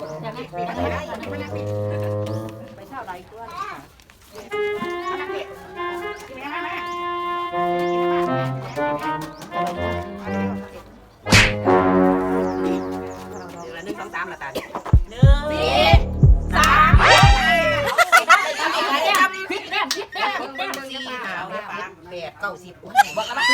ໄປເຊົ້າຫຼາຍກວ່າ ໜຶ່ງ ສອງ ສາມ ລະຕາ ໜຶ່ງ ສອງ ສາມ ສີ່ ຫ້າ ຫົກ ເຈັດ ແປດ ເກົ້າ ສິບ ບໍ່ກະມາ